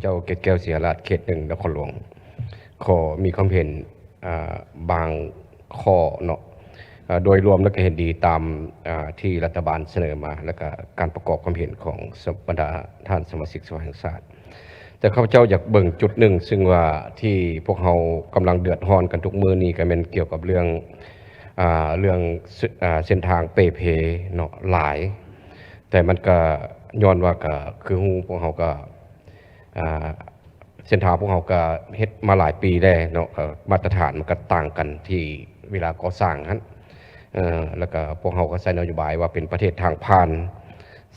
ເຈົ້າເກດແກ້ວ ສີຫະລາດ ເຂດໜຶ່ງ ນະຄອນຫຼວງ ຂໍມີຄວາມເຫັນ ອ່າ ບາງຂໍ້ເນາະ. ເອີ ໂດຍລວມແລ້ວກໍເຫັນດີຕາມ ອ່າ ທີ່ລັດຖະບານສະເໜີມາ ແລ້ວກໍການປະກອບຄວາມເຫັນຂອງສະ ບັນດາທ່ານສະມາຊິກສະພາແຫ່ງຊາດ. ແຕ່ຂ້າພະເຈົ້າຢາກເບິ່ງຈຸດໜຶ່ງ ຊຶ່ງວ່າທີ່ພວກເຮົາກຳລັງເດືອດຮ້ອນກັນທຸກມື້ນີ້ ກໍແມ່ນກ່ຽວກັບເລື່ອງ ອ່າ ເລື່ອງ ເສັ້ນ ອ່າ ເສັ້ນທາງເປ່ເພເນາະ ຫຼາຍ. ແຕ່ມັນກໍຍ້ອນວ່າ ກໍຄືຮູ້ ພວກເຮົາກໍ ອ່າ ເສັ້ນທາງພວກເຮົາກໍເຮັດມາຫຼາຍປີແລ້ວເນາະ, ກໍມາດຕະຖານມັນກໍຕ່າງກັນທີ່ເວລາກໍ່ສ້າງຫັ້ນ. ເອີ ແລ້ວກໍພວກເຮົາກໍໃຊ້ນະໂຍບາຍວ່າເປັນປະເທດທາງຜ່ານ,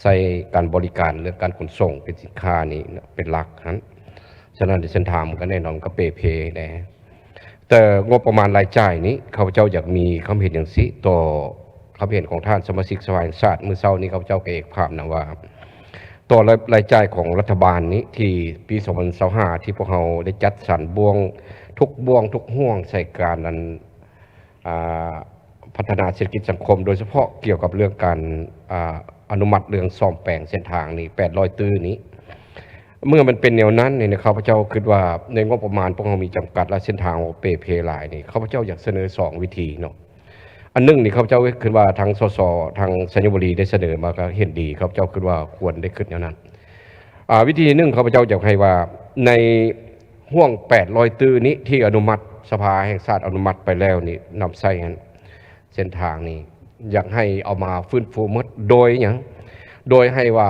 ໃຊ້ການບໍລິການເລື່ອງການຂົນສົ່ງເປັນສິນຄ້ານີ້ເປັນຫຼັກຫັ້ນ. ສະນັ້ນເສັ້ນທາງມັນກໍແນ່ນອນມັນກໍເປ່ເພແດ່. ແຕ່ງົບປະມານລາຍຈ່າຍນີ້ ຂ້າພະເຈົ້າຢາກມີຄວາມເຫັນຈັ່ງຊີ້ ຕໍ່ຄຳເຫັນຂອງທ່ານສະມາຊິກສະພາແຫ່ງຊາດ. ມື້ເຊົ້ານີ້ຂ້າພະເຈົ້າກໍເອກພາບນຳວ່າ ຕໍ່ລາຍ ລາຍຈ່າຍຂອງລັດຖະບານນີ້ ທີ່ປີສອງພັນຊາວຫ້າ ທີ່ພວກເຮົາໄດ້ຈັດສັນບ່ວງ ທຸກບ່ວງທຸກຫ່ວງໃສ່ການ ອັນ ອ່າ ພັດທະນາເສດຖະກິດສັງຄົມ ໂດຍສະເພາະກ່ຽວກັບເລື່ອງການ ອ່າ ອະນຸມັດເລື່ອງສ້ອມແປງເສັ້ນທາງນີ້ ແປດຮ້ອຍຕື້ນີ້. ເມື່ອມັນເປັນແນວນັ້ນນີ້ນະ ຂ້າພະເຈົ້າຄິດວ່າໃນງົບປະມານພວກເຮົາມີຈຳກັດ ແລະ ເສັ້ນທາງເຮົາເປ່ເພຫຼາຍນີ້ ຂ້າພະເຈົ້າຢາກສະເໜີສອງວິທີເນາະ. ອັນໜຶ່ງນີ້ ຂ້າພະເຈົ້າຄິດວ່າທາງ ສສ ທາງໄຊຍະບູລີໄດ້ສະເໜີມາ ກໍເຫັນດີ, ຂ້າພະເຈົ້າຄິດວ່າຄວນໄດ້ຄິດແນວນັ້ນ. ອ່າ ວິທີໜຶ່ງ ຂ້າພະເຈົ້າຢາກໃຫ້ວ່າ ໃນຫ່ວງແປດຮ້ອຍຕື້ນີ້ ທີ່ອະນຸມັດ ສະພາແຫ່ງຊາດອະນຸມັດໄປແລ້ວນີ້ ນຳໃຊ້ຫັ້ນ ເສັ້ນທາງນີ້ ຢາກໃຫ້ເອົາມາຟື້ນຟູໝົດ. ໂດຍຫຍັງ? ໂດຍໃຫ້ວ່າ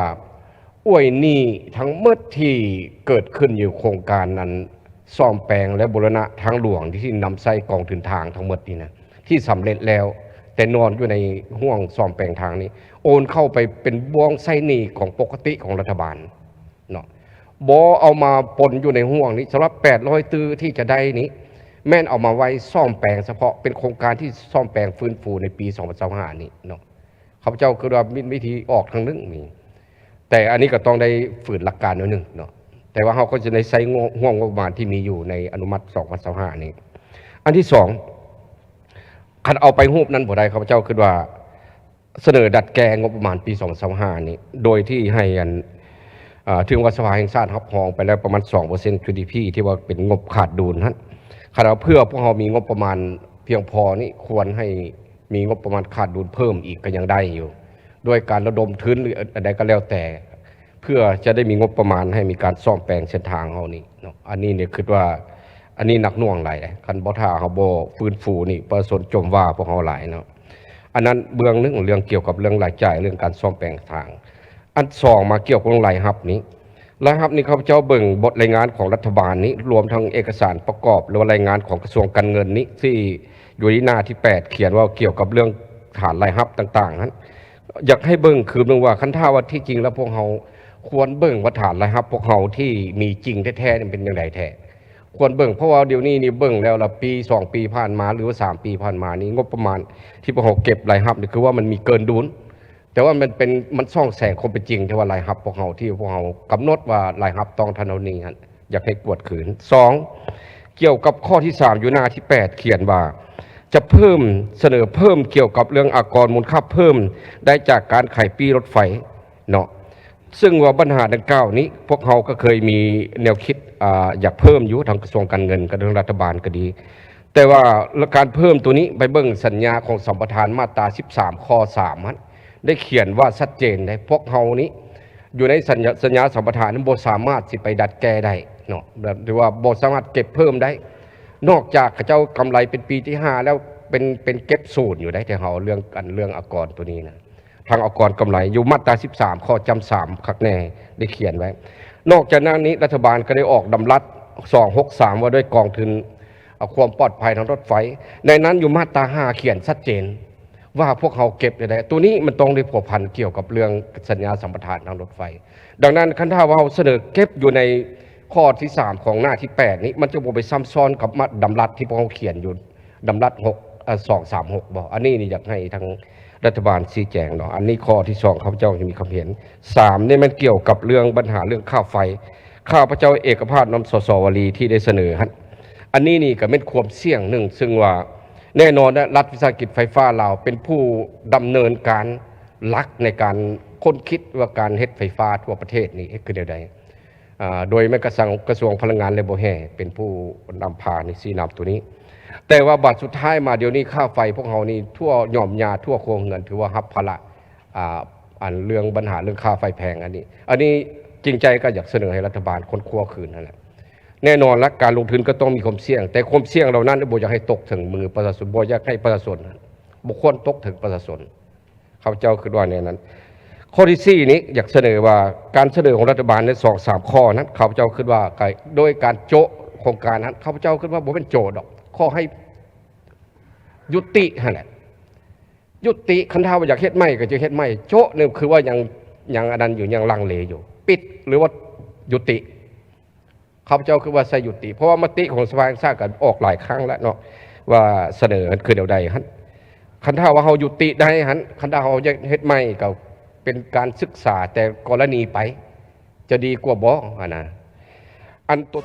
ອວຍໜີ້ທັງໝົດທີ່ເກີດຂຶ້ນຢູ່ໂຄງການນັ້ນ ສ້ອມແປງ ແລະ ບູລະນະທາງຫຼວງ ທີ່ນຳໃຊ້ກອງທຶນທາງທັງໝົດນີ້ນະ ທີ່ສຳເລັດແລ້ວ ແຕ່ນອນຢູ່ໃນຫ່ວງສ້ອມແປງທາງນີ້ ໂອນເຂົ້າໄປເປັນບ່ວງໃຊ້ໜີ້ຂອງປົກກະຕິຂອງລັດຖະບານເນາະ, ບໍ່ເອົາມາປົນຢູ່ໃນຫ່ວງນີ້. ສຳລັບແປດຮ້ອຍຕື້ທີ່ຈະໄດ້ນີ້ ແມ່ນເອົາມາໄວ້ສ້ອມແປງສະເພາະ ເປັນໂຄງການທີ່ສ້ອມແປງຟື້ນຟູໃນປີສອງພັນຊາວຫ້ານີ້ເນາະ. ຂ້າພະເຈົ້າຄິດວ່າມີວິທີອອກທາງໜຶ່ງນີ້ ແຕ່ອັນນີ້ກໍຕ້ອງໄດ້ຝືນຫຼັກການໜ້ອຍໜຶ່ງເນາະ, ແຕ່ວ່າເຮົາກໍຈະໄດ້ໃຊ້ງ- ຮ່ວມງົບປະມານທີ່ມີຢູ່ໃນອະນຸມັດສອງພັນຊາວຫ້ານີ້. ອັນທີສອງ ຄັນເອົາໄປຮູບນັ້ນບໍ່ໄດ້ ຂ້າພະເຈົ້າຄິດວ່າສະເໜີດັດແກ້ງົບປະມານປີສອງພັນຊາວຫ້ານີ້ ໂດຍທີ່ໃຫ້ອັນ ເອີ ເຖິງວ່າສະພາແຫ່ງຊາດຮັບຮອງໄປແລ້ວປະມານສອງເປີເຊັນ ຈີດີພີ ທີ່ວ່າເປັນງົບຂາດດຸນຫັ້ນ, ຄັນວ່າເພື່ອພວກເຮົາມີງົບປະມານພຽງພໍນີ້ ຄວນໃຫ້ ມີງົບປະມານຂາດດຸນເພີ່ມອີກກໍຍັງໄດ້ຢູ່ ດ້ວຍການລະດົມທຶນ ຫຼື ອັນໃດກໍແລ້ວແຕ່ ເພື່ອຈະໄດ້ມີງົບປະມານໃຫ້ມີການສ້ອມແປງເສັ້ນທາງເຮົານີ້ເນາະ. ອັນນີ້ນີ້ຄິດວ່າ ອັນນີ້ໜັກໜ່ວງຫຼາຍເດ້, ຄັນບໍ່ ຖ້າເຮົາບໍ່ຟື້ນຟູນີ້ ປະຊາຊົນຈົ່ມວ່າພວກເຮົາຫຼາຍເນາະ. ອັນນັ້ນເບື້ອງໜຶ່ງ ເລື່ອງກ່ຽວກັບເລື່ອງລາຍຈ່າຍ ເລື່ອງການສ້ອມແປງທາງ. ອັນສອງ ມາກ່ຽວກັບເລື່ອງລາຍຮັບນີ້. ລາຍຮັບນີ້ ຂ້າພະເຈົ້າເບິ່ງບົດລາຍງານຂອງລັດຖະບານນີ້ ລວມທັງເອກະສານປະກອບ ຫຼືວ່າລາຍງານຂອງກະຊວງການເງິນນີ້ ທີ່ຢູ່ໃນໜ້າທີແປດ ຂຽນວ່າກ່ຽວກັບເລື່ອງຖານລາຍຮັບຕ່າງໆຫັ້ນ ຢາກໃຫ້ເບິ່ງຄືນເບິ່ງວ່າ ຄັນຖ້າວ່າທີ່ຈິງແລ້ວ ພວກເຮົາຄວນເບິ່ງວ່າຖານລາຍຮັບພວກເຮົາທີ່ມີຈິງແທ້ໆນີ້ເປັນຈັ່ງໃດແທ້ ຄວນເບິ່ງ. ເພາະວ່າດຽວນີ້ນີ້ເບິ່ງແລ້ວລະ ປີສອງປີຜ່ານມາ ຫຼືວ່າສາມປີຜ່ານມານີ້ ງົບປະມານທີ່ພວກເຮົາເກັບລາຍຮັບນີ້ ຄືວ່າມັນມີເກີນດຸນ. ແຕ່ວ່າມັນເປັນ ມັນສ່ອງແສງຄວາມເປັນຈິງ ທີ່ວ່າລາຍຮັບພວກເຮົາ ທີ່ພວກເຮົາກຳນົດວ່າລາຍຮັບຕ້ອງເທົ່ານັ້ນເທົ່ານີ້ຫັ້ນ ຢາກໃຫ້ກວດຄືນ. ສອງ ກ່ຽວກັບຂໍ້ທີສາມ ຢູ່ໜ້າທີແປດ ຂຽນວ່າ ຈະເພີ່ມ ສະເໜີເພີ່ມກ່ຽວກັບເລື່ອງອາກອນມູນຄ່າເພີ່ມໄດ້ຈາກການຂາຍປີ້ລົດໄຟເນາະ. ເຊິ່ງວ່າບັນຫາດັ່ງກ່າວນີ້ ພວກເຮົາກໍເຄີຍມີແນວຄິດ ອາ ຢາກເພີ່ມຢູ່ ທາງກະຊວງການເງິນກໍດີ ທາງລັດຖະບານກໍດີ. ແຕ່ວ່າການເພີ່ມໂຕນີ້ ໄປເບິ່ງສັນຍາຂອງສຳປະທານມາດຕາສິບສາມ ຂໍ້ສາມຫັ້ນ ໄດ້ຂຽນວ່າຊັດເຈນເດ້ ພວກເຮົານີ້ຢູ່ໃນສັນຍາ ສັນຍາສຳປະທານນັ້ນ ບໍ່ສາມາດຊິໄປດັດແກ້ໄດ້ເນາະ ແບບ ຫຼືວ່າບໍ່ສາມາດເກັບເພີ່ມໄດ້ ນອກຈາກເຂົາເຈົ້າກຳໄລເປັນປີທີຫ້າແລ້ວ ເປັນ ເປັນເກັບສູນຢູ່ໄດ໋ ທີ່ເຮົາເລື່ອງ ອັນເລື່ອງອາກອນໂຕນີ້ນະ ທາງອາກອນກຳໄລ ຢູ່ມາດຕາສິບສາມ ຂໍ້ຈຳສາມ ຄັກແນ່ ໄດ້ຂຽນໄວ້. ນອກຈາກນັ້ນນີ້ ລັດຖະບານກໍໄດ້ອອກດຳລັດສອງຫົກສາມ ວ່າດ້ວຍກອງທຶນ ອາ ຄວາມປອດໄພທາງລົດໄຟ ໃນນັ້ນຢູ່ມາດຕາຫ້າ ຂຽນຊັດເຈນວ່າພວກເຮົາເກັບໄດ້. ໂຕນີ້ມັນຕ້ອງໄດ້ພົວພັນກ່ຽວກັບເລື່ອງສັນຍາສຳປະທານທາງລົດໄຟ. ດັ່ງນັ້ນ ຄັນຖ້າວ່າເຮົາສະເໜີເກັບຢູ່ໃນຂໍ້ທີສາມ ຂອງໜ້າທີແປດນີ້ ມັນຈະບໍ່ໄປຊ້ຳຊ້ອນກັບມາ ດຳລັດທີ່ພວກເຮົາຂຽນຢູ່ ດຳລັດຫົກ ເອີ ສອງສາມຫົກ ບໍ່? ອັນນີ້ນີ້ຢາກໃຫ້ທາງ ລັດຖະບານຊີ້ແຈງເນາະ. ອັນນີ້ຂໍ້ທີສອງ ຂ້າພະເຈົ້າຈະມີຄຳເຫັນ. ສາມ ນີ້ແມ່ນກ່ຽວກັບເລື່ອງບັນຫາເລື່ອງຄ່າໄຟ. ຂ້າພະເຈົ້າເອກະພາບນຳ ສສ ວາລີ ທີ່ໄດ້ສະເໜີຫັ້ນ. ອັນນີ້ນີ້ກໍແມ່ນຄວາມສ່ຽງໜຶ່ງ ຊຶ່ງວ່າແນ່ນອນແຫຼະ ລັດວິສາຫະກິດໄຟຟ້າລາວເປັນຜູ້ດຳເນີນການຫຼັກໃນການຄົ້ນຄິດວ່າການເຮັດໄຟຟ້າທົ່ວປະເທດນີ້ເຮັດຄືແນວໃດ. ອາ ໂດຍແມ່ນກະຊວງ ກະຊວງພະລັງງານ ແລະ ບໍ່ແຮ່ ເປັນຜູ້ນຳພາໃນຊີ້ນຳໂຕນີ້. ແຕ່ວ່າບາດສຸດທ້າຍມາດຽວນີ້ ຄ່າໄຟພວກເຮົານີ້ທົ່ວຫຍ້ອມຫຍ້າ ທົ່ວຄົວເຮືອນ ຖືວ່າຮັບພາລະ ອາ ອັນເລື່ອງບັນຫາເລື່ອງຄ່າໄຟແພງອັນນີ້. ອັນນີ້ຈິງໃຈກໍຢາກສະເໜີໃຫ້ລັດຖະບານຄົ້ນຄວ້າຄືນຫັ້ນແຫຼະ. ແນ່ນອນລະ ການລົງທຶນກໍຕ້ອງມີຄວາມສ່ຽງ, ແຕ່ຄວາມສ່ຽງເຫຼົ່ານັ້ນບໍ່ຢາກໃຫ້ຕົກເຖິງມືປະຊາຊົນ, ບໍ່ຢາກໃຫ້ປະຊາຊົນ, ບໍ່ຄວນຕົກເຖິງປະຊາຊົນ. ຂ້າພະເຈົ້າຄິດວ່າແນວນັ້ນ. ຂໍ້ທີສີ່ນີ້ຢາກສະເໜີວ່າ ການສະເໜີຂອງລັດຖະບານໃນສອງສາມຂໍ້ນັ້ນ ຂ້າພະເຈົ້າຄິດວ່າກະ ໂດຍການໂຈະໂຄງການນັ້ນ ຂ້າພະເຈົ້າຄິດວ່າບໍ່ແມ່ນໂຈະດອກ, ຂໍໃຫ້ຍຸຕິຫັ້ນແຫຼະ, ຍຸຕິ. ຄັນຖ້າວ່າຢາກເຮັດໃໝ່ກໍຈະເຮັດໃໝ່, ໂຈະນີ້ຄືວ່າຍັງ ຍັງອັນນັ້ນຢູ່, ຍັງລັງເລຢູ່, ປິດ ຫຼືວ່າຍຸຕິ. ຂ້າພະເຈົ້າຄິດວ່າໃສ່ຍຸຕິ ເພາະວ່າມະຕິຂອງສະພາແຫ່ງຊາດກໍອອກຫຼາຍຄັ້ງແລ້ວເນາະ ວ່າສະເໜີຄືແນວໃດຫັ້ນ. ຄັນຖ້າວ່າເຮົາຍຸຕິໄດ້ຫັ້ນ, ຄັນຖ້າເຮົາຢາກເຮັດໃໝ່ ກໍເປັນການສຶກສາແຕ່ກໍລະນີໄປ ຈະດີກວ່າບໍ່ຫັ້ນນະ? ອັນຕົວ